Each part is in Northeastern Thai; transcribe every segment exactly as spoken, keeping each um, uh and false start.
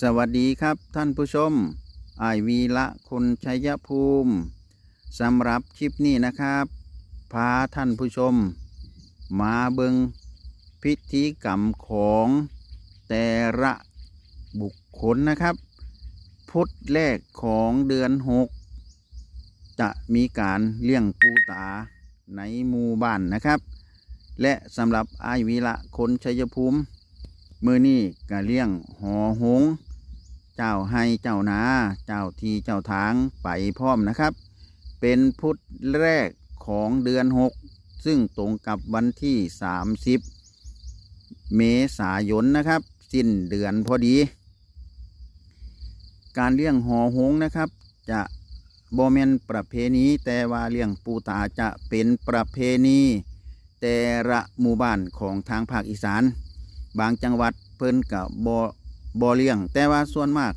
สวัสดีครับท่านผู้ชม อ้ายวีระคนชัยภูมิ สำหรับคลิปนี้นะครับ พาท่านผู้ชมมาเบิ่งพิธีกรรมของแต่ละบุคคลนะครับ พุธแรกของเดือนหก จะมีการเลี้ยงปูตาในหมู่บ้านนะครับ และสำหรับอ้ายวีระคนชัยภูมิ มื้อนี้ก็เลี้ยงหอหง เจ้าไฮ่เจ้านา เจ้าที่เจ้าทางไปพร้อมนะครับ เป็นพุธแรกของเดือนหก ซึ่งตรงกับวันที่สามสิบ เมษายนนะครับ สิ้นเดือนพอดี การเลี้ยงหอหงนะครับ จะบ่แม่นประเพณี แต่ว่าเลี้ยงปูตาจะเป็นประเพณีแต่ละหมู่บ้านของทางภาคอีสาน บางจังหวัดเพิ่นก็บ่บ่เลี้ยง แต่ว่าส่วนมาก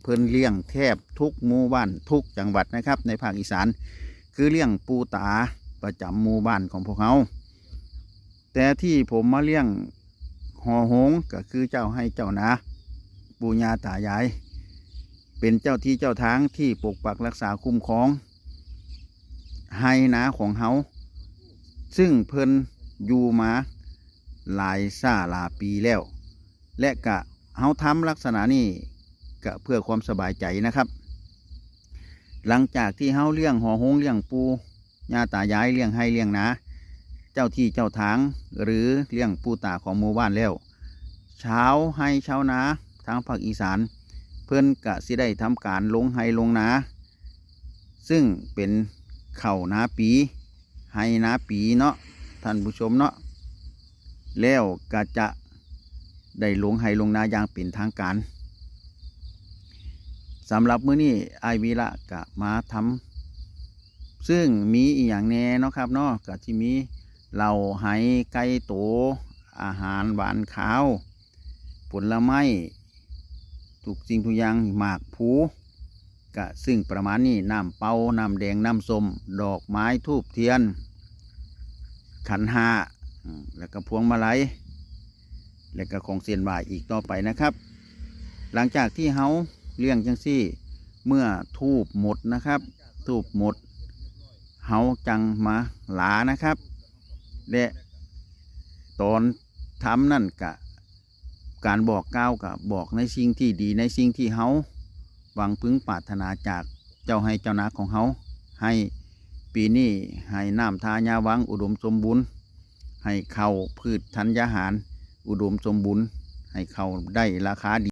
เพิ่นเลี้ยงแทบทุกหมู่บ้านทุกจังหวัดนะครับ ในภาคอีสาน คือเลี้ยงปูตาประจำหมู่บ้านของพวกเฮา แต่ที่ผมมาเลี้ยงหอหงก็คือเจ้าไฮ่เจ้านา ปู่ย่าตายาย เป็นเจ้าที่เจ้าทางที่ปกปักรักษาคุ้มครองไฮ่นาของเฮา ซึ่งเพิ่นอยู่มาหลายซาหลายปีแล้ว และกะเฮาทำลักษณะนี้กะเพื่อความสบายใจนะครับ หลังจากที่เฮาเลี้ยงหอหงเลี้ยงปู่ย่าตายาย เลี้ยงไฮ่เลี้ยงนา เจ้าที่เจ้าทาง หรือเลี้ยงปูตาของหมู่บ้านแล้ว ชาวไฮ่ชาวนาทางภาคอีสาน เพิ่นกะสิได้ทำการลงไฮ่ลงนา ซึ่งเป็นข้าวนาปี ไฮ่นาปีเนาะ ท่านผู้ชมเนาะ แล้วก็จะได้ลงไฮ่ลงนาอย่างเป็นทางการ สำหรับมื้อนี้อ้ายวีระก็มาทำ ซึ่งมีอีหยังแหน่เนาะครับเนาะ ก็สิมีเหล้าไฮ่ไก่โต อาหารหวานคาว ผลไม้ ทุกสิ่งทุกอย่าง หมากพลู ก็ซึ่งประมาณนี้ น้ำเปล่า น้ำแดง น้ำส้ม ดอกไม้ ธูปเทียน ขันห้า อืม แล้วก็พวงมาลัย แล้วก็ของเส้นไหว้อีกต่อไปนะครับ หลังจากที่เฮาเลี้ยงจังซี่ เมื่อธูปหมดนะครับ ธูปหมด เฮาจังมาหลานะครับ และตอนทำนั่นกะ การบอกกล่าวกะบอกในสิ่งที่ดี ในสิ่งที่เฮาหวังพึงปรารถนาจากเจ้าไฮ่เจ้านาของเฮา ให้ปีนี้ให้น้ำทาหญ้าหว่างอุดมสมบูรณ์ ให้ข้าวพืชธัญญาหารอุดมสมบูรณ์ ให้ข้าวได้ราคาดี